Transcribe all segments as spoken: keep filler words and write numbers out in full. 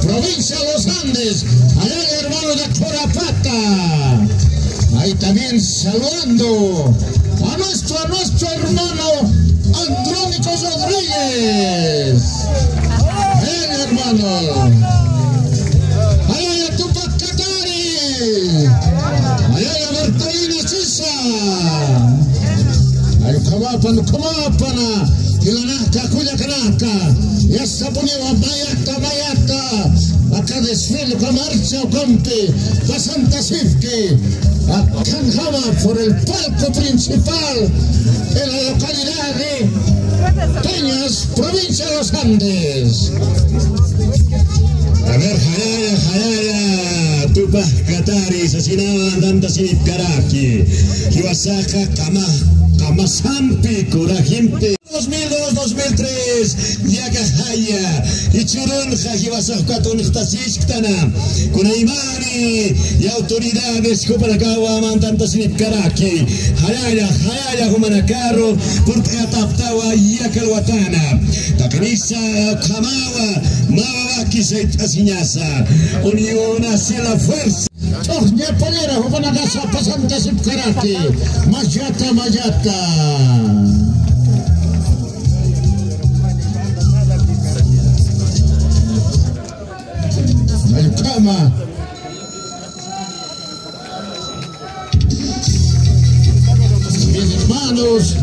Provincia de los Andes, allá el hermano de Corapata. Ahí también saludando a nuestro, a nuestro hermano Andrónico Rodríguez. Bien, hermano. Allá de Tupac Katari. Allá de Bertolina Sisa. Ay, ukhamäpan, ukhamäpana. Jilanaka, kullakanaka. Yastapuniwa mayata, mayata. Aka desfile, aka marcha, ukampi pasantasipki. Akanjama por el palco principal de la localidad de Peñas, provincia de los Andes. A ver, jayalla, jayalla, Tupac Katari sasinawa mantantasinipkaraki. Jiwasaxa qama, qamasampi, kurajimpi. Dos mil dos, dos mil tres, yaka jaya, jichhürunxa jiwasax ukat uñjtasisktana. Kunaymani, y autoridades, jupanakawa mantantasinipkaraki. Jayalla, jayalla, jumanakaru, purt'ayataptawa, yaka alwatana. Taqinisa, ukhamawa, mä wawaki sayt'asiñasa. Unión hace la fuerza. Ch'uxña pollera, jupanakasa pasantasipkaraki. Mayata, mayata. Ay, ukhama. Bien, hermanos,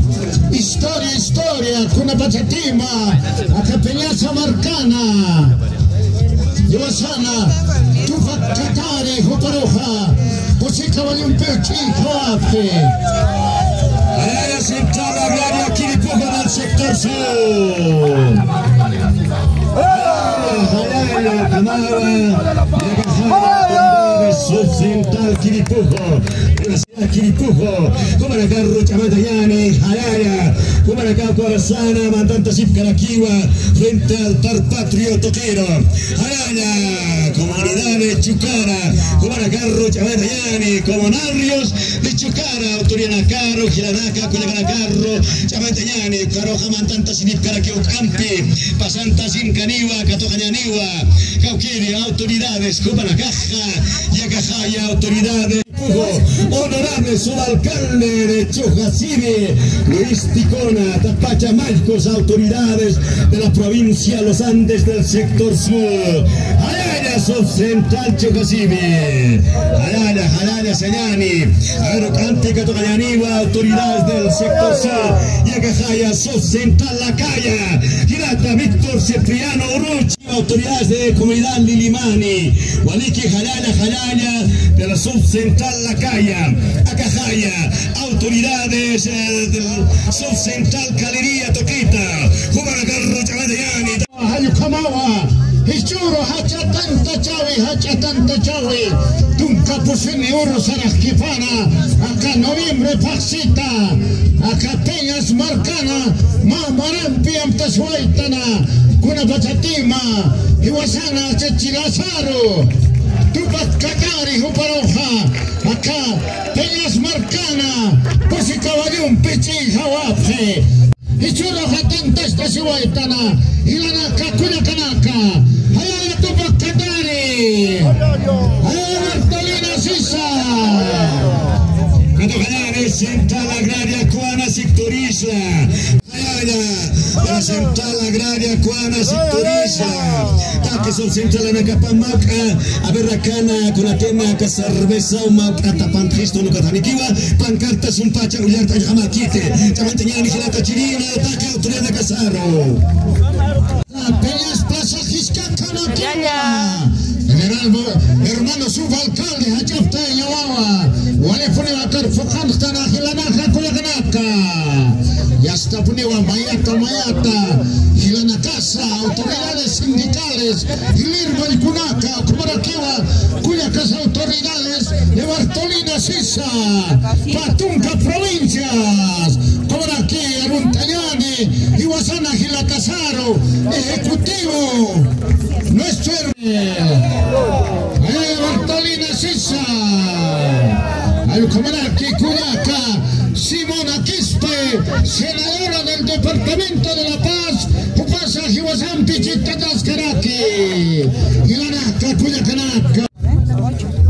historia, historia, kunapachatima, aka Peñasa markana, jiwasana, Tupac Katari, juparuxa, pusi kawallumpi ch'ijawapxi. Área Central Agraria Quiripujo del sector sur. Área Central Quiripujo. Quiripujo, jumanakaru ch'amantañani, jayalla, jumanakaru Corazana, mantantasipkarakiwa, frente al Altar Patrio Toquero, jayalla, comunidad de Chucara, jumanakaru ch'amantañani, comunarios de Chucara, autoridadnakaru, jilanaka, kullakanakaru, ch'amantañani, ukaruxa mantantasinipkarakiw ukampi, pasantasinkaniwa, katuqañaniwa, kawkiri, autoridades, jupanakaxa, yaka jaya, autoridades. Honorable subalcalde de Chujasibi, Luis Ticona, Tapacha Mallcos, autoridades de la provincia Los Andes del sector sur. Jayalla, subcentral Chujasibi. Jayalla, jayalla, sañani. Aero Cántica, Tocañaniwa, autoridades del sector sur. Yaka jaya, subcentral Lacaya. Jilata Víctor Cipriano Uruchi. Autoridades de comunidad Lilimani, waliki jayalla, jayalla de la subcentral Lacaya, aka jaya, autoridades, eh, del subcentral Caliría Toquita, jumanakaru ch'amantañani. Jay ukhamawa, jichhüru jach'a tantachawi, jach'a tantachawi, tunka pusini uru saraqkipana, aka noviembre phaxsita, aka Peñas markana, mä marampi amtasiwaytana, kunapachatima, jiwasana chachilasaru, Tupac Katari juparuxa, aka Peñas markana, pusi kawallumpi ch'ijawapxi. Jichhüru jatantastasiwaytana, jilanaka, kullakanaka, jayalla Tupac Katari, jayalla Bertolina Sisa. Katuqañani Central Agraria Kuana Sector Isla. Jayalla, la Central Agraria Kuana Sector Isla. Taqi subcentral anakapa mawk'a, a ver, akana, kunatena, aka cerveza, mawk'a, tapan, gesto, nukatanikiwa, pancarta, sumpacha, ullarta, jamakite. Ch'amantañani, jilata chirina, taqi autoridad de Casaro. Peñas Plaza, Jisk'a, Canoquina. General Bo-, hermano subalcalde, jach'aptaña wawa. Walipuniwa karpuqanxtana, jilanaka, kullakanaka. Yastapuniwa mayata, mayata. Jilanakasa, autoridades sindicales, jilïr mallkunaka, ukhamarakiwa, kullakasa autoridades, de Bartolina Sisa, pä tunka provincias, ukhamaraki aruntañani, jiwasana jilatasaru, ejecutivo, nuestro hermano, allá de Bartolina Sisa, ukhamaraki kullaka, Simona Quispe, senadora del departamento de La Paz, jupasa jiwasampi Jilanaka, kullakanaka.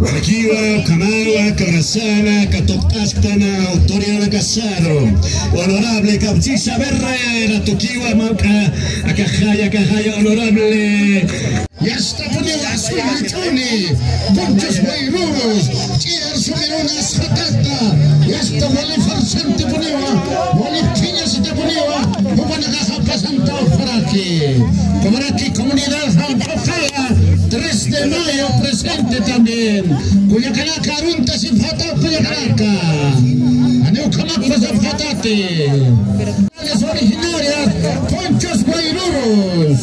Walikiwa, ukhamawa, kawsana, katuqt'asktan, autoridad casado. Honorable Cabchisa Berrera, tukiwa, mawk'a, akajaya, akajaya, honorable. Yastapuniwa, suych'uni, punchus wayrurus, ch'iyar sumirunas, jatata, yasta wali farsantipuniwa, wali phiñasitapuniwa, jupanakaxa pasanta ukhamaraki. Ukhamaraki comunidad Jauja Qhaya, tres de mayo presente también. Kullakanaka, aruntasipxätaw kullakanaka. Janiw ukhamakpasipxätati. Las originarias, punchus wayrurus.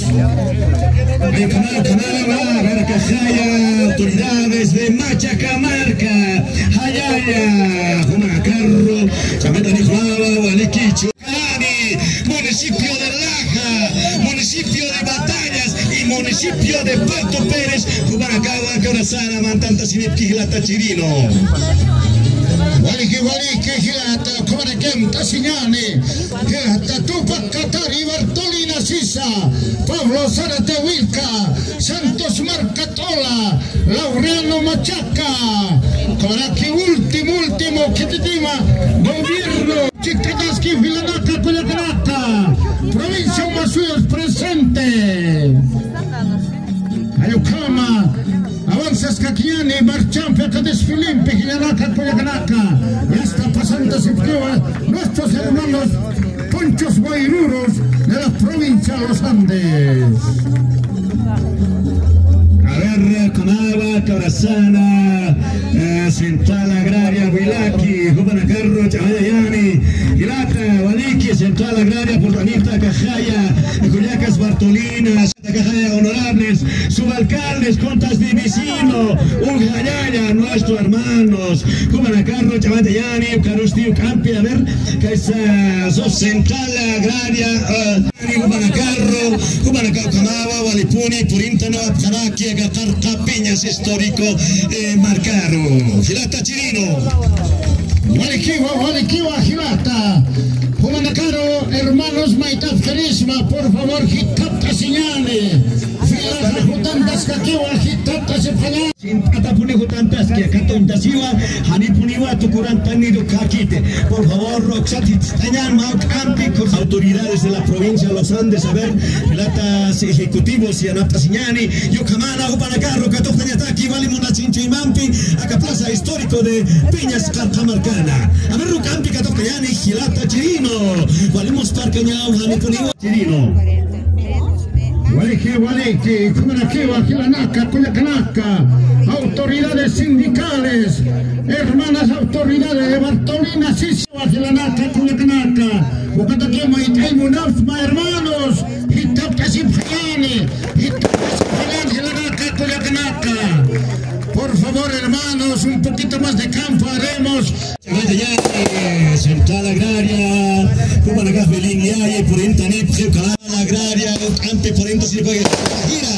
Ukhamaraki, ukhamaraki, a ver, akajaya, autoridades de Machacamarca, jayaya, jumanakaru, ch'amantanix wawa, walikichu. Municipio de Laja, municipio de Batallas y municipio de Puerto Pérez, jumanakawa, kawsana, mantantasinipki jilata Chirino. Waliki, waliki, jilata, ukhamaraki amtasiñäni, jilata Tupac Katari, Bartolina Sisa, Pablo Zárate Wilca, Santos Marcatola, Laureano Machaca, ukhamaraki último, último, khititima, gobierno. Chikt'ataski jilanaka, kullakanaka. Provincia Omasuyos presente. Jall ukhama avanzaskakiñäni marchampi, aka desfilempi, jilanaka, kullakanaka. Yasta pasantasipkiwa nuestros hermanos punchus wayrurus de la provincia de los Andes. A ver, ukhamawa, kawsana, eh, Central Agraria Wilaki, jupanakaru ch'amantañäni, jilata, waliki, Central Agraria, purt'anipxta, akajaya, kullakas Bartolinas, akajaya, honorables, subalcaldes, juntas de vecino, ukhama jayaya, nuestros hermanos, jupanakaru ch'amantañäni, ukarusti, ukhampi, a ver, kaysa, so, Central Agraria, eh, Jumanakaru, jumanakaru ukhamawa, walipuni, purintanwa, apxaraki, aka Qarqa Piñas histórico, eh, markaru. Jilata Chirino. Walikiwa, walikiwa, jilata. Jumanakaru, hermanos, mayt'apxirisma, por favor, jitapt'asiñäni. Filaxa jutantaskakiwa, jitapt'asipxañäni. Sint'atapuni jutantaski, aka tuñtasiwa, janipuniwa tukurantan nidukhakiti. Por favor, uksat jit'añän mä juk'ampi, autoridades de la provincia de los Andes, a ver, jilatas ejecutivos, yanapt'asiñäni, ukhamana, jupanakaru katuqtañataki, wali munasinchuymampi, aka plaza histórico de Piñas, Qarqa markana. A ver, juk'ampi katuqtañäni, jilata Chirino, wali muspharkañaw, janipuniwa. Chirino. Waliki, waliki, ukhamarakiwa jilanaka, kullakanaka, autoridades sindicales, hermanas autoridades de Bartolina, Sisiwa, jilanaka, kullakanaka, ukatakiwa mayt'añ munapxsma, hermanos, jitapt'asipxañäni, jitapt'asipxañäni, jilanaka, kullakanaka. Por favor, hermanos, un poquito más de campo haremos. Ch'amantañäni, Central Agraria, jumanakax Belén Yayi, purintanipxi, Central Agraria, juk'ampi purintasipxi, jira,